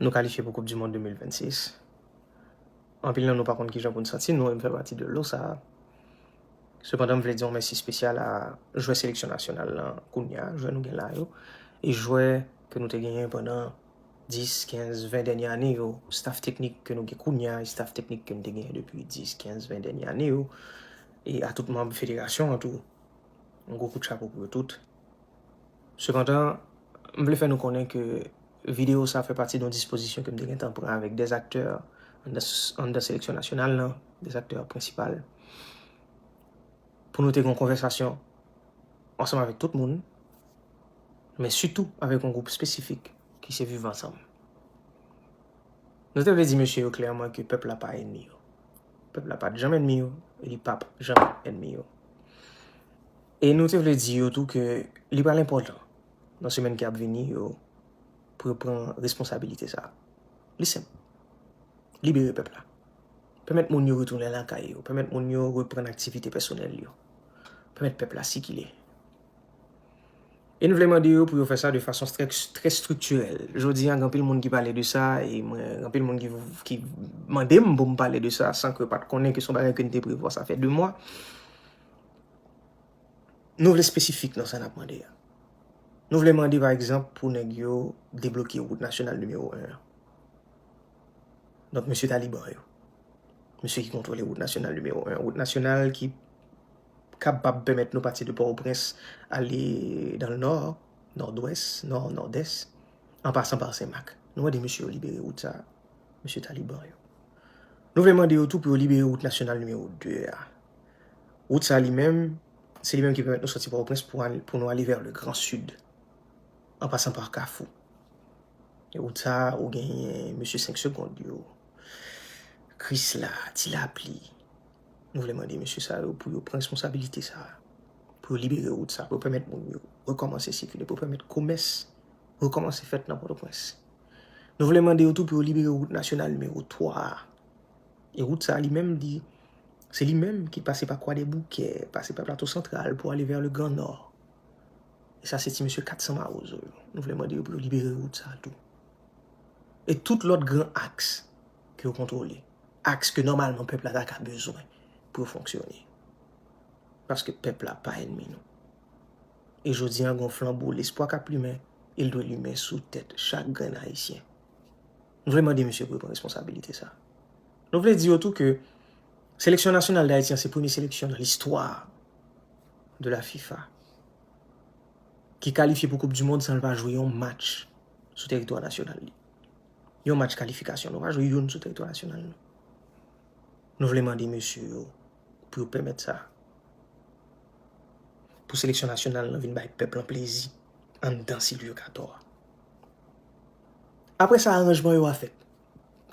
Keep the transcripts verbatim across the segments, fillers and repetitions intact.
Nou kalifye pou Koup di Mond de mil vennsis. Anpil nan nou pa konn kijan pou n santi nou, e m fè pati de lo sa a. Sepandan, m vle di yon mèsi espesyal a jwè seleksyon nasyonal lan kounye a, jwè nou gen la yo, e jwè ke nou te genyen pandan dis, kenz, ven dènye ane yo, staff teknik ke nou gen kounye a, e staff teknik ke nou te genyen depi dis, kenz, ven dènye ane yo, e a tout manm federasyon an tou. Yon gwo kout chapo pou yo tout. Sepandan, m vle fè nou konnen ke videyo sa a fè pati de yon dispozisyon ke m te gentan pran avèk dèzaktè anndan, anndan seleksyon nasyonal lan, dèzaktè prensipal, pou nou te gen yon konvèsasyon ansanm avèk tout moun, men sitou avèk yon gwoup espesifik ki se Viv Ansanm. Nou te vle di mesye yo klèman ke pèp la pa ènmi yo. Pèp la pa t janm ènmi yo, e li p ap janm ènmi yo. E nou te vle di yo tou ke li pral enpòtan nan semèn ki ap vini yo pou yo pran responsabilite sa a. Li senp. Libere pèp la. Pèmèt moun yo retounen lakay yo. Pèmèt moun yo reprann aktivite pèsonèl yo. Pèmèt pèp la sikile. E n vle mande yo pou yo fè sa de fason trè, trè striktirèl. Jodi a, gen anpil moun ki pale de sa, e mwen, gen anpil moun ki, ki mande m pou m pale de sa, san ke yo pa t konnen ke se yon bagay ke n te prevwa, sa fè de mwa. Nou vle espesifik nan sa n ap mande a. Nou vle mande, pa egzanp, pou nèg yo debloke wout nasyonal nimewo en an. Donk, mesye Taliban yo. Mesye ki kontwole wout nasyonal nimewo en. Wout nasyonal ki kapab pèmèt nou pati de Pòtoprens ale dan le nò, nòdwès, nò, nòdès, an pasan pa Senmak. Nou mande mesye yo libere wout sa a, mesye Taliban yo. Nou vle mande yo tou pou yo libere wout nasyonal nimewo de a. Wout sa a li menm, se li menm ki pèmèt nou sòti Pòtoprens pou al, pou nou ale vè le Gran Sid, an pasan pa Kafou. E wout sa a, ou genyen mesye Senk Segond yo, Krisla, Ti Lapli. Nou vle mande mesye sa yo pou yo pran responsabilite sa a, pou yo libere wout sa a, pou yo pèmèt moun yo rekòmanse sikile, pou yo pèmèt komès rekòmanse fèt nan Pòtoprens. Nou vle mande yo tou pou yo libere wout nasyonal nimewo twa a. E wout sa a li menm, li, se li menm ki pase pa Kwadèboukè, pase pa Plato Santral pou ale vè le Gran Nò. E sa se ti mesye kat san Mawozo yo. Nou vle mande yo pou yo libere wout sa a tou. E tout lòt gran aks ke yo kontwole. Aks ke nòmalman pèp la ta ka bezwen pou yo fonksyone. Paske pèp la pa ènmi nou. E jodi a, gen yon flanbo lespwa k ap limen, e l dwe limen sou tèt chak grenn Ayisyen. Nou vle mande mesye pou yo pran responsabilite sa a. Nou vle di yo tou ke seleksyon nasyonal Dayiti an se premye seleksyon nan listwa de la fifa ki kalifye pou Koup di Mond san l pa jwe yon match sou teritwa nasyonal li. Yon match kalifikasyon, nou pa jwe youn sou teritwa nasyonal nou. Nou vle mande mesye yo pou yo pèmèt sa. Pou seleksyon nasyonal lan vin bay pèp lan plezi anndan Silvio Cator a. Apre sa, aranjman yo a fèt.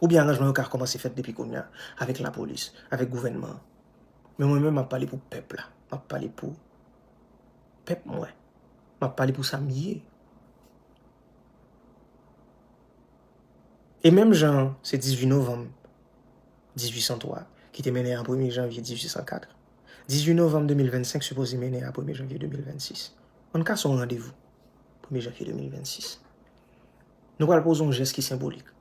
Oubyen aranjman yo ka kòmanse fèt depi kounye a, avèk lapolis, avèk gouvènman an. Men mwen menm, m ap pale pou pèp la. M ap pale pou pèp mwen. M ap pale pou sa m ye. E menm jan an, se dizuit novanm dizuit san twa ki te mennen a premye janvye dizuit san kat. Dizuit novanm de mil vennsenk sipoze mennen a premye janvye de mil vennsis. Ann kase yon randevou, premye janvye de mil vennsis. Nou pral poze yon jès ki senbolik.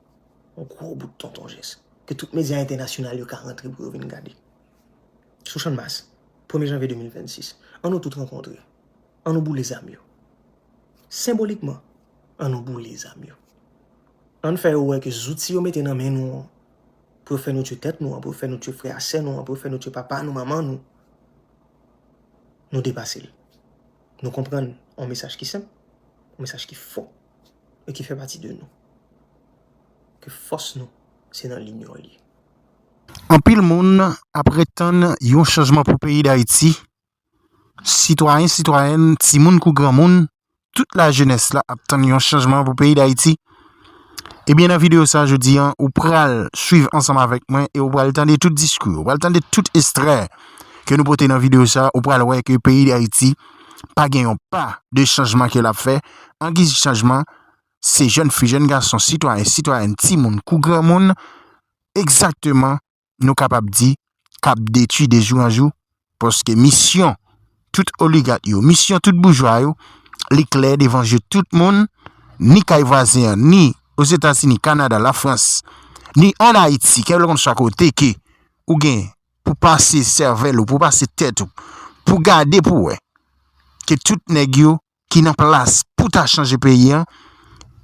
Yon gwo bout tonton jès. Ke tout medya entènasyonal yo ka rantre pou yo vin gade. Sou Channmas, premye janvye de mil vennsis. Ann nou tout rankontre. Ann nou boule zam yo. Senbolikman, ann nou boule zam yo. Ann fè yo wè ke zouti yo mete nan men nou an, pou yo fè nou tye tèt nou an, pou yo fè nou tye frè a sè nou an, pou yo fè nou tye papa nou, manman nou, nou depase l. Nou konprann yon mesaj ki senp, yon mesaj ki fò, e ki fè pati de nou. Ke fòs nou, se nan linyon li ye. Anpil moun ap ret tann yon chanjman pou peyi Dayiti. Sitwayen, sitwayèn, timoun kou granmoun, tout lajenès la ap tann yon chanjman pou peyi Dayiti. Ebyen, nan videyo sa a jodi a, ou pral swiv ansanm avèk mwen e ou pral tande tout diskou yo, ou pral tande tout estrè ke nou pote nan videyo sa a, ou pral wè ke peyi Dayiti pa gen yon pa de chanjman ke l ap fè. Angiz chanjman, se jèn fi, jèn gason, sitwayen, sitwayèn, timoun kou granmoun, egzakteman, nou kapab di, k ap detwi de jou an jou, paske misyon tout oligak yo, misyon tout boujwa yo, li klè devan je tout moun, ni kay vwazen an, ni Ozetazini, Kanada, Lafrans, ni ann Ayiti, kèlkeswa kote ke ou gen pou pase sèvèl ou, pou pase tèt ou, pou gade pou wè ke tout nèg yo ki nan plas pou ta chanje peyi an,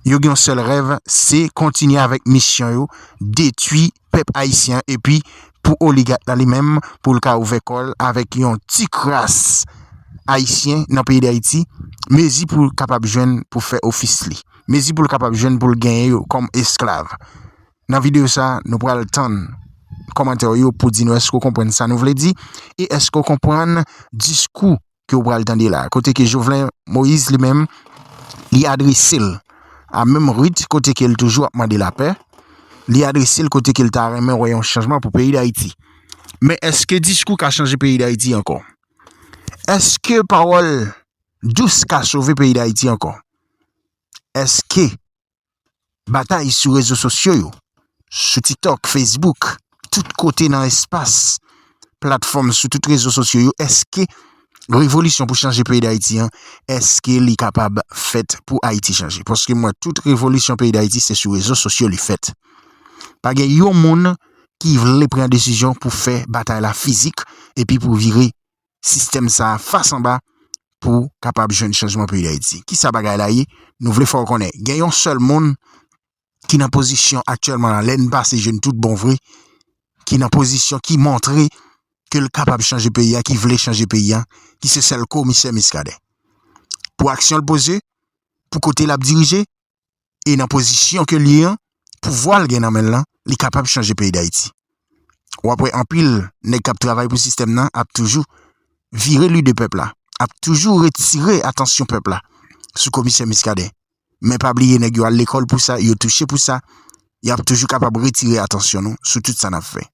yo gen yon sèl rèv, se kontinye avèk misyon yo, detwi pèp ayisyen an, epi pou oligak la li menm, pou l ka ouvè kò l avèk yon ti kras ayisyen nan peyi Dayiti, mezi pou l kapab jwenn pou fè ofis li, mezi pou l kapab jwenn pou l genyen yo kòm esklav. Nan videyo sa, nou pral tann kòmantè w yo pou di nou èske w konprann sa nou vle di, e èske w konprann diskou ke w pral tande la, kote ke Jovenel Moïse li menm, li adrese l a menm Ruth, kote ke l toujou ap mande lapè, li adrese l kote ke l ta renmen wè yon chanjman pou peyi Dayiti. Men èske diskou ka chanje peyi Dayiti ankò? Èske pawòl dous ka sove peyi Dayiti ankò? Èske batay sou rezo sosyo yo, sou TikTok, Facebook, tout kote nan espas, platfòm, sou tout rezo sosyo yo, èske revolisyon pou chanje peyi Dayiti an, èske li kapab fèt pou Ayiti chanje? Paske m wè tout revolisyon peyi Dayiti se sou rezo sosyo li fèt. Pa gen yon moun ki vle pran desizyon pou fè batay la fizik epi pou vire sistèm sa a fas anba pou kapab jwenn chanjman peyi Dayiti. Kisa bagay la ye? Nou vle fè w konnen. Gen yon sèl moun ki nan pozisyon aktyèlman la, lè n pase je n tout bon vre, ki nan pozisyon ki montre ke l kapab chanje peyi a, ki vle chanje peyi a, ki se sèl komisè Muscadin. Pou aksyon l poze, pou kote l ap dirije, e nan pozisyon ke l ye an, pouvwa l gen nan men l lan, li kapab chanje peyi Dayiti. W ap wè anpil nèg k ap travay pou sistèm nan ap toujou vire lide pèp la, ap toujou retire atansyon pèp la sou komisè Muscadin. Men pa bliye nèg yo al lekòl pou sa, yo touche pou sa, y ap toujou kapab retire atansyon nou sou tout sa n ap fè.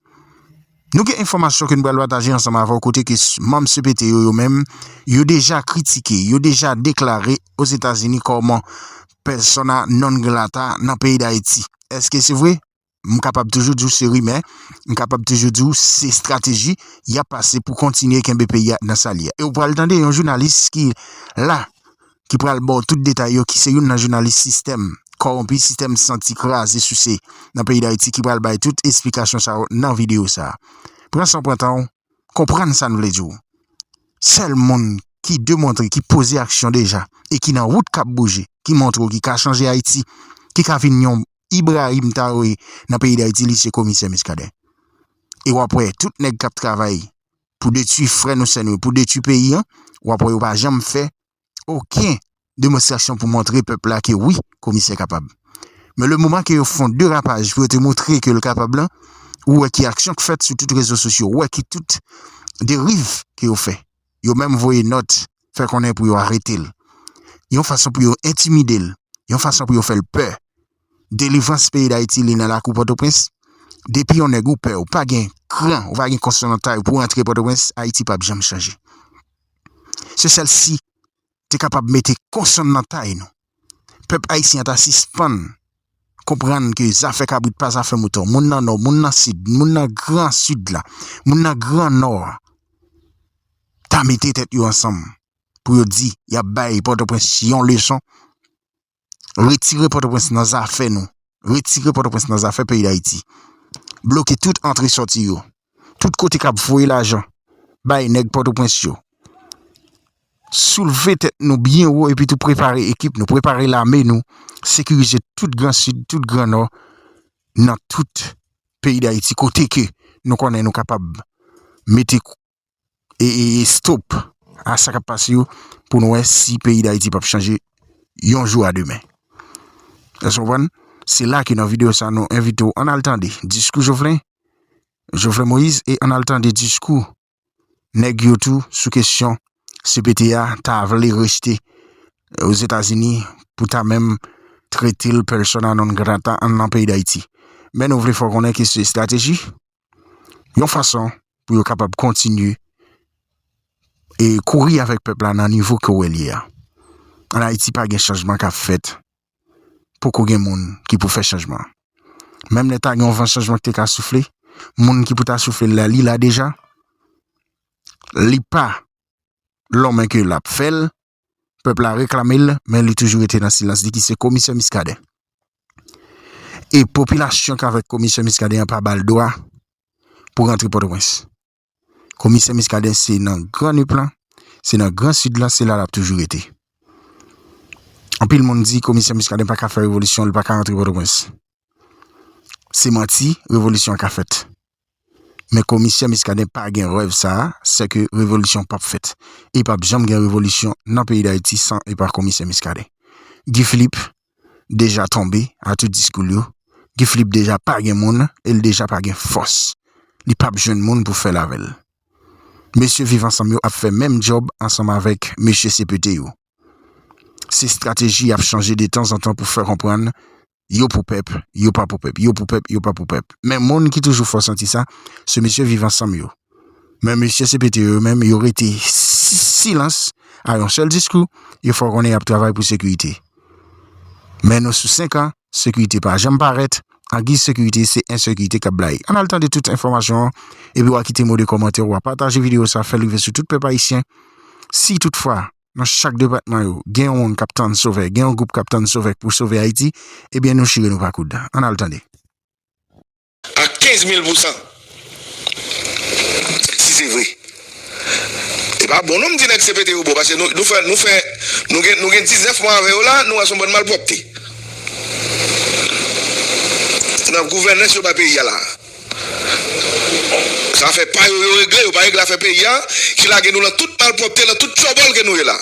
Nou gen enfòmasyon ke nou pral pataje ansanm avè w kote ke s- manm C P T yo, yo menm, yo deja kritike, yo deja deklare Ozetazini kòm persona non grata nan peyi Dayiti. Èske se vre? M kapab toujou di w se rimè, m kapab toujou di w se estrateji y ap pase pou kontinye kenbe peyi a nan sa l ye a. E w pral tande yon jounalis ki la, ki pral ba w tout detay yo, ki se youn nan jounalis sistèm kòwonpi, sistèm santi kraze souse nan peyi Dayiti, ki pral bay tout esplikasyon sa yo nan videyo sa a. Pran san w pran tan w, konprann sa n vle di w. Sèl moun ki demontre, ki poze aksyon deja, e ki nan wout k ap bouje, ki montre w ki ka chanje Ayiti, ki ka vin yon Ibrahim Traoré nan peyi Dayiti, li se komisè Muscadin. E w ap wè, tout nèg k ap travay pou detwi frè nou, sè nou, pou detwi peyi an, w ap wè yo pa janm fè okenn demonstrasyon pou montre pèp la ke wi, komisè kapab. Men le moman ke yo fè yon derapaj pou yo te montre ke l kapab lan, ou wè ki aksyon k fèt sou tout rezo sosyo, ou wè ki tout deriv ke yo fè. Yo menm voye nòt, fè konnen pou yo arete l. Yon fason pou yo entimide l, yon fason pou yo fè l pè. Delivrans peyi Dayiti, li nan lakou Pòtoprens. Depi yon nèg ou pè, ou pa gen kran, ou pa gen konsyon nan tay ou pou w antre Pòtoprens, Ayiti p ap janm chanje. Se sèl si te kapab mete konsyon nan tay nou, pèp ayisyen an ta sispann konprann ke zafè kabrit pa zafè mouton. Moun nan Nò, moun nan Sid, moun nan Gran Sid la, moun nan Gran Nò a, ta mete tèt yo ansanm pou yo di y ap bay Pòtoprens yon leson, retire Pòtoprens nan zafè nou, retire Pòtoprens nan zafè peyi Dayiti, bloke tout antre sòti yo, tout kote k ap voye lajan bay nèg Pòtoprens yo. Soulve tèt nou byen wo epi tou prepare ekip nou, prepare lame nou, sekirize tout Gran Sid, tout Gran Nò, nan tout peyi Dayiti, kote ke nou konnen nou kapab mete e, e, e stop a sa k ap pase yo pou nou wè si peyi Dayiti p ap chanje yon jou a demen. Èske w konprann? Se la ke nan videyo sa nou envite w ann al tande diskou Jovenel, Jovenel Moïse, e ann al tande diskou nèg yo tou sou kesyon C P T a ta vle rejte Ozetazini pou ta menm trete l persona non grata anndan peyi Dayiti. Men nou vle fè w konnen ke se estrateji, yon fason pou yo kapab kontinye e kouri avèk pèp la nan nivo ke w wè l ye a. Ann Ayiti pa gen chanjman k ap fèt. Poko gen moun ki pou fè chanjman. Menm lè ta gen yon van chanjman ki te ka soufle, moun ki pou ta soufle l la, li la deja. Li pa lonmen ke l ap fè l, pèp la reklame l, men li toujou rete nan silans li ki se komisè Muscadin. E popilasyon k avèk komisè Muscadin an pa ba l dwa pou rantre Pòtoprens. Komisè Muscadin se nan Gran Nip lan, se nan Gran Sid lan, se la l ap toujou rete. Anpil moun di komisè Muscadin pa ka fè revolisyon, li pa ka rantre Pòtoprens. Se manti, revolisyon an ka fèt. Men komisè Muscadin pa gen rèv sa a, sèke revolisyon p ap fèt. E p ap janm gen revolisyon nan peyi Dayiti san e pa komisè Muscadin. Guy Philippe deja tonbe a tout diskou l yo. Guy Philippe deja pa gen moun, e l deja pa gen fòs. Li p ap jwenn moun pou fè l avè l. Mesye Viv Ansanm yo ap fè menm djòb ansanm avèk mesye C P T yo. Se estrateji y ap chanje detanzantan pou fè konprann yo pou pèp, yo pa pou pèp, yo pou pèp, yo pa pou pèp. Men moun ki toujou fè w santi sa, se mesye Viv Ansanm yo. Men mesye C P T yo menm, yo rete si-, silans a yon sèl diskou, yo fè w konnen y ap travay pou sekirite. Men nou sou senk an, sekirite pa janm parèt, angiz sekirite, se ensekirite k ap blayi. Ann al tande tout enfòmasyon an, epi w a kite mo de kòmantè, w a pataje videyo sa, fè l rive sou tout pèp ayisyen. Si toutfwa, nan chak depatman yo, gen yon moun k ap tann sovè, gen yon gwoup k ap tann sovè pou sove Ayiti, ebyen nou chire nou pa koud. Ann al tande. A kenz mil pousan. Si se vre. E pa bon non m di nèg C P T yo bon, paske nou, nou fè, nou fè, nou gen, nou gen diznèf mwa avè yo la, nou wè se yon bann malpwòpte. Nan gouvènans yo bay peyi a la. Sa fè pa yo, yo regle, yo pa regle afè peyi a, ki lage nou nan tout malpwòpte, nan tout tchòbòl ke nou ye la.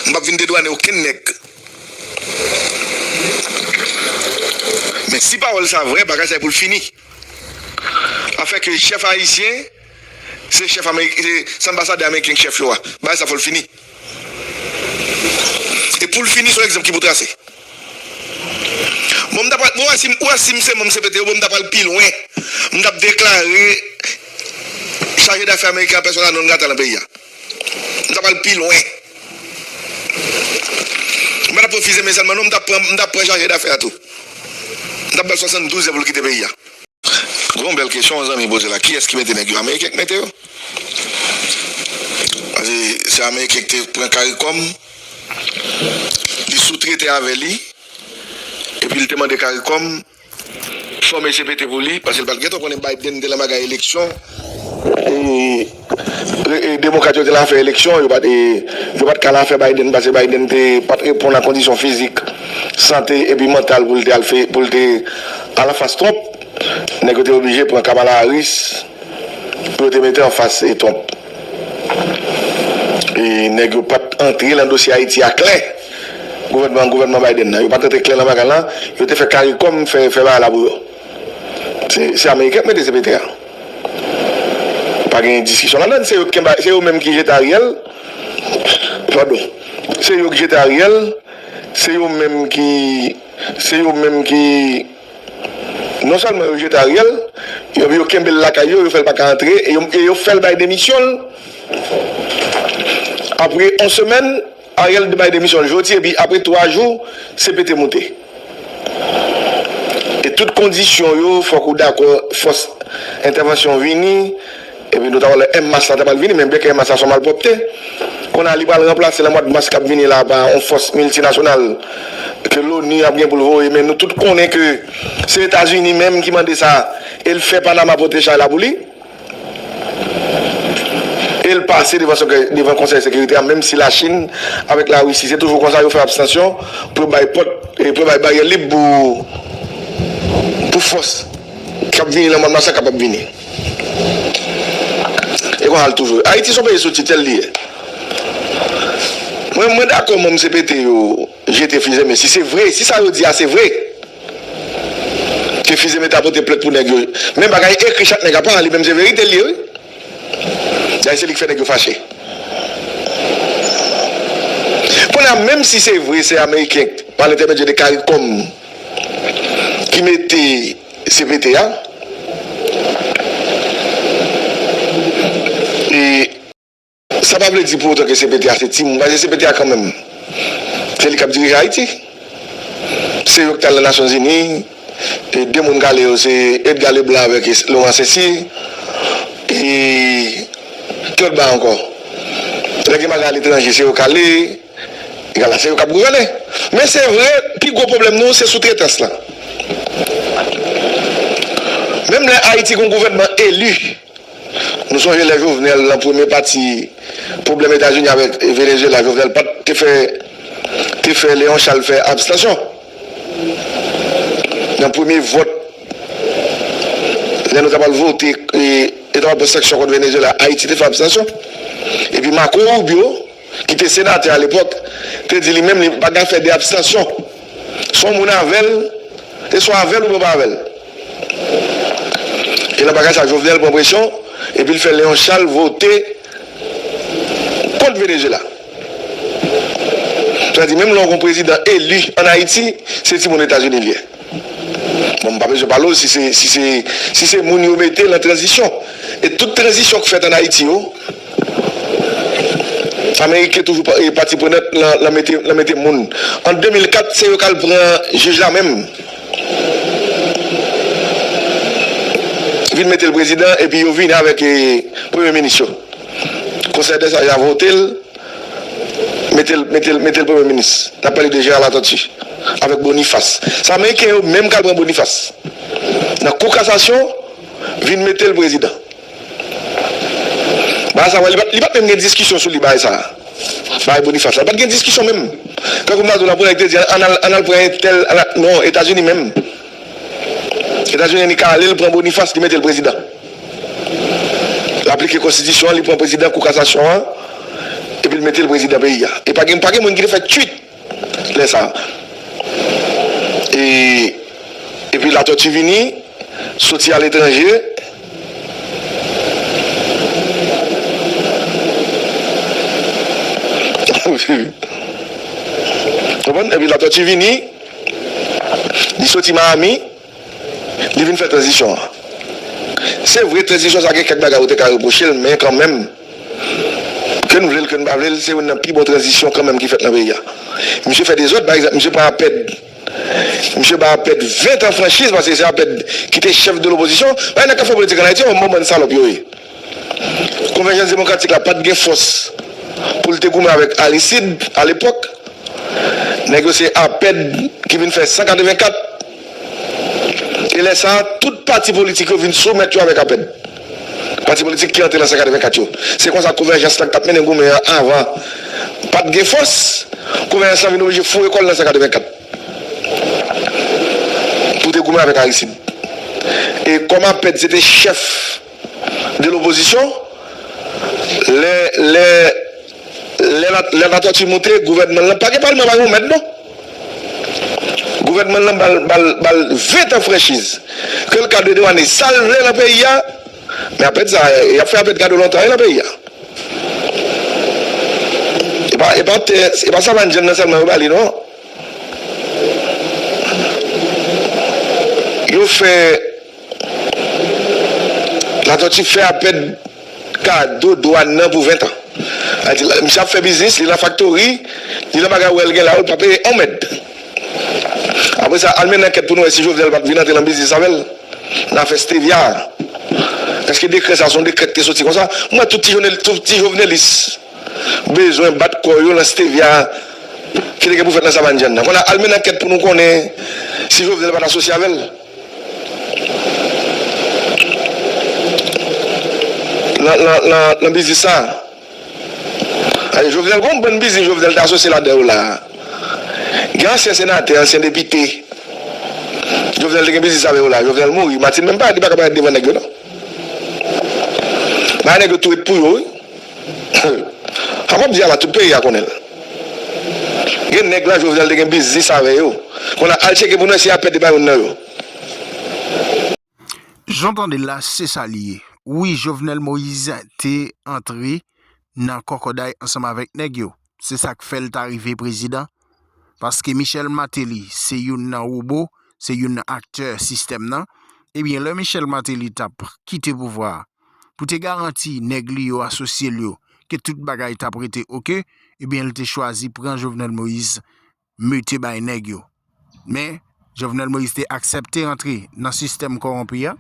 M p ap vin dedwane okenn nèg. Men si pawòl sa vrè, bagay sa pou l fini. Afè ke chèf ayisyen, se chèf ameriken, se, se anbasadè ameriken k chèf yo a. Bagay sa fò l fini. E pou l fini, se yon egzanp ki pou trase. Bon, m ta pral, bon, wè si, wè si m se manm C P T yo, bon, m ta pral pi lwen. M t ap deklare chaje dafè ameriken an persona non grata nan peyi a. M ta pral pi lwen. M pa t ap pran Fils-Aimé sèlman, non, m t ap pran, m t ap pran chaje dafè a tou. M t ap ba l swasanndouz zè pou l kite peyi a. Gon bèl kesyon, yon zanmi poze la, kiyès ki mete nèg yo? Ameriken k mete yo. Paske se Ameriken ki te pran CARICOM, li soutrete avè li, epi li te mande CARICOM fòme C P T pou li, paske l pa t gentan konnen Biden te nan bagay eleksyon. E, e, e demokrat yo te nan afè eleksyon, yo pa t, e, yo pa t ka nan afè Biden, paske Biden te pa t reponn a kondisyon fizik, sante epi mantal pou l te al fè, pou l te al anfas Trump. Nèg yo te oblije pran Kamala Harris pou yo te mete anfas, e, Trump. E nèg yo pa t antre nan dosye Ayiti a klè. Gouvènman, gouvènman Biden nan, yo pa t antre klè nan bagay lan. Yo te fè CARICOM fè, fè bagay la pou yo. Se, se Ameriken k mete C P T a. Pa gen diskisyon ladan, se yo ki kenbe, se yo menm ki jete Ariel. Padon. Se yo ki jete Ariel, se yo menm ki, se yo menm ki, non sèlman yo jete Ariel, yo, yo kenbe l lakay yo, yo fè l pa ka antre, e yo, e yo fè l bay demisyon l. Apre yon semèn, Ariel bay demisyon l jodi, epi apre twa jou, C P T moute. E tout kondisyon yo, fòk ou dakò, fòs entèvansyon vini, epi nou ta wè lè M mas la ta pral vini, men byen ke M mas la se yon malpwòpte. Kounye a, li pral ranplase nan mwa mas k ap vini la pa yon fòs miltinasyonal ke Loni ap gen pou l voye, men nou tout konnen ke se Etazini menm ki mande sa, e l fè Panama pote chay la pou li. E l pase devan, devan Konsèy Sekirite a, menm si Lachin avèk Larisi, se toujou konsa, yo fè abstansyon pou yo bay pòt, e pou yo bay baryè lib pou, pou fòs k ap vini nan mond nan, sa k ap vini. E konsa l toujou. Ayiti se yon peyi sou titèl li ye. Mwen, mwen dakò manm C P T yo jete Fils-Aimé, si se vre, si sa yo di a se vre. Ke Fils-Aimé ta pote plent pou nèg yo. Men bagay ekri chak nèg a pa li menm se verite l ye, wi. Dayè se li k fè nèg yo fache. Kounye a, menm si se vre, se Ameriken, pa lentèmedyè de CARICOM, ki mete C P T a, e sa pa vle di pou otan ke C P T a se timoun, paske C P T a kanmenm, se li k ap dirije Ayiti. Se yo ki t al nan Nasyonzini, e de moun k ale yo, se Edgar Leblanc avèk Laurent Saint-Cyr, e ki lòt bagay ankò? Lè gen bagay aletranje, se yo k ale, egal la, se yo k ap gouvène. Men se vre, pi gwo pwoblèm nou, se soutretans lan. Menm lè Ayiti gen yon gouvènman eli, nou sonje lè Jovenel, nan premye pati pwoblèm Etazini avèk Venezuela, Jovenel pa t te fè, te fè Léon Charles fè abstansyon. Nan premye vòt, lè nou ta pral vote, e, e ta pral pran sanksyon kont Venezuela, Ayiti te fè abstansyon. Epi Marco Rubio, ki te senatè alepòk, te di li menm li pa ka fè de abstansyon. Se yon moun avè l, e swa avè l oubyen pa avè l. E nan bagay sa, Jovenel pran presyon, epi l fè Léon Charles vote kont Venezuela. Sa di, menm lè w gen yon prezidan eli ann Ayiti, se timoun Etazini l ye. Bon, m pa bezwen pale w si se, si se, si se moun yo mete nan tranzisyon. E tout tranzisyon k fèt ann Ayiti yo, Ameriken toujou pa- e pati prenant nan, nan mete, nan mete moun. An de mil kat, se yo k al pran jij la menm. Vin mete l prezidan, epi yo vini avèk, e, premye minis yo. Konsèy dè saj la vote l, mete l, mete l, mete l premye minis. N ap pale de Gérard Latortue avèk Boniface. Se Ameriken yo menm k al pran Boniface nan kou kasasyon, vin mete l prezidan. Bagay sa, li pa t, li pa t menm gen diskisyon sou li, bagay sa. Bagay Boniface la. Li pa t gen diskisyon menm. Tankou m ta di w, nan premye te di, ann al, ann al pran entèl, ann al, non, Etazini menm. Etazini annik ale, l pran Boniface, li mete l prezidan. L aplike konstitisyon an, li pran prezidan kou kasasyon an, epi l mete l prezidan peyi a. E pa gen, pa gen moun ki te fè twit lè sa a. E, epi Latortue vini, soti aletranje. Konprann? Epi Latortue vini, li soti Miami, li vin fè tranzisyon an. Se vre, tranzisyon sa gen kèk bagay ou te ka repwoche l, men kanmenm, ke n vle l, ke n pa vle l, se youn nan pi bon tranzisyon kanmenm ki fèt nan peyi a. Misye fè dezòd, pa egzanp, misye pran Apèd. Misye ba Apèd ven tan franchiz, paske se Apèd ki te chèf de lopozisyon. Bagay nèg k ap fè politik ann Ayiti, yon bann salòp yo ye. Konvèjans Demokratik la pa t gen fòs pou l te goumen avèk Aristide alepòk. Nèg yo se Apèd ki vin fè san katrevenkat. E lè sa a, tout pati politik yo vin soumèt yo avèk Apèd. Pati politik ki antre nan san katrevenkat yo. Se konsa Konvèjans la ki t ap mennen goumen an avan pa t gen fòs. Konvèjans la vin oblije foure kò l nan san katrevenkat pou te goumen avèk Aristide. E kòm Apèd se te chèf de lopozisyon, lè, lè, lè la, lè Latortue moute, gouvènman l lan, pa gen palman, pa gen yon mèt, non. Gouvènman l lan ba l, ba l, ba l ven tan franchiz. Ke l ka dedewane sa l vle nan peyi a, men Apèd sa, y ap fè Apèd kado lontan, wi, nan peyi a. E pa, e pa tè, e pa Savann Djann nan sèlman yo ba li, non. Yo fè Latortue fè Apèd kado dwàn nan pou ven tan. Sa di, misye ap fè biznis, li nan faktori, li nan bagay, ou wè l gen la, ou l pa peye yon mèt. Apre sa, al mennen ankèt pou nou wè si Jovenel pa t vin antre nan biznis avè l, nan afè stevia a. Èske dekrè sa, se yon dekrè ki te soti konsa? Mwen, tout ti jovenel-, tout ti jovenelis bezwen bat kò yo nan stevia ki te gen pou fèt nan Savann Djann nan. Kounye a, al mennen ankèt pou nou konnen si Jovenel pa t asosye avè l nan, nan, nan, nan biznis sa. Ay, Jovenel, gon bann biznis Jovenel te asosye ladan yo la. Gen ansyen senatè, ansyen depite. Jovenel te gen biznis avè yo la. Jovenel mouri. Martine menm pa, li pa ka parèt devan nèg yo, non. Bay nèg yo tou ret pou yo, wi. Sa w ap di a la, tout peyi a konnen l. Gen nèg la, Jovenel te gen biznis avè yo. Kounye a, al tcheke pou nou wè si Apèd te pa youn nan yo. Jan w tande l la, se sa li ye. Wi, Jovenel Moïse te antre nan kòkòday ansanm avèk nèg yo. Se sa k fè l ta rive prezidan. Paske Michel Martelly se youn nan wobo, se youn nan aktè sistèm nan. Ebyen, lè Michel Martelly t ap kite pouvwa a, pou te garanti nèg li yo, asosye l yo, ke tout bagay t ap rete oke, ebyen, l te chwazi pran Jovenel Moïse mete bay nèg yo. Men, Jovenel Moïse te aksepte antre nan sistèm kòwonpi a.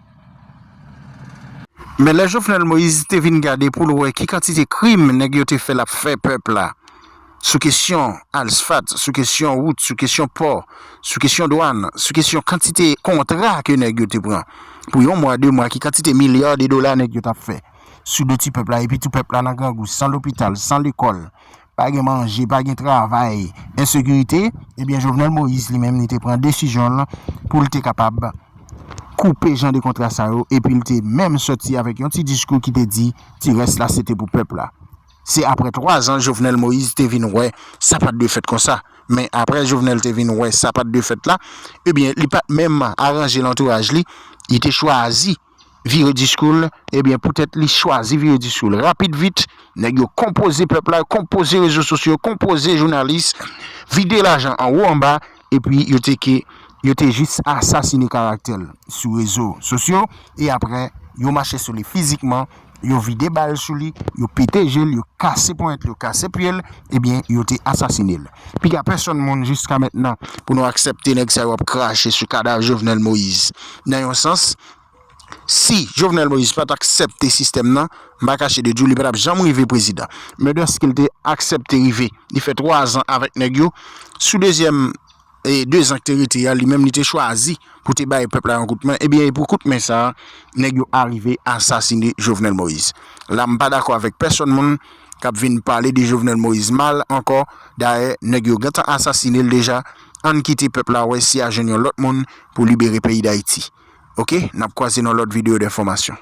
Men lè Jovenel Moïse te vin gade pou l wè ki kantite krim nèg yo te fè l ap fè pèp la, sou kesyon asfalt, sou kesyon wout, sou kesyon pò, sou kesyon dwàn, sou kesyon kantite kontra ke nèg yo te pran. Pou yon mwa, de mwa, ki kantite milya de dola nèg yo t ap fè sou do ti pèp la, epi tou pèp la nan grangou, san lopital, san lekòl, pa gen manje, pa gen travay, ensekirite, ebyen, Jovenel Moïse li menm, li te pran desizyon l pou l te kapab koupe jan de kontra sa yo, epi l te menm sòti avèk yon ti diskou ki te di, ti rès la, se te pou pèp la. Se apre twa zan Jovenel Moïse te vin wè sa pa t dwe fèt konsa. Men apre Jovenel te vin wè sa pa t dwe fèt la, ebyen, li pa t menm aranje l antouraj li, li te chwazi vire diskou l, ebyen, poutèt li chwazi vire diskou l rapid vit, nèg yo konpoze pèp la, konpoze rezo sosyo, konpoze jounalis, vide lajan anwo anba, epi yo te ke, yo te jis asasine karaktè l sou rezo sosyo, e apre, yo mache sou li fizikman, yo vide bal sou li, yo pete je l, yo kase ponyèt li, yo kase pye l, ebyen, yo te asasine l. Piga pèsonn moun jiska mentnan pou nou aksepte nèg sa yo ap krache sou kadav Jovenel Moïse. Nan yon sans, si Jovenel Moïse pa t aksepte sistèm nan, m pa kache de di w, li pa t ap janm rive prezidan. Men dèske l te aksepte rive, li fè twa zan avèk nèg yo, sou dezyèm e de zan ki te rete a, li menm li te chwazi pou te bay pèp la yon kout men, ebyen, e pou kout men sa a, nèg yo arive asasine Jovenel Moïse. La, m pa dakò avèk pèsonn moun k ap vin pale de Jovenel Moïse mal ankò. Dayè, nèg yo gentan asasine l deja. Ann kite pèp la wè si a jwenn yon lòt moun pou libere peyi Dayiti. Oke, n ap kwaze nan lòt videyo d enfòmasyon.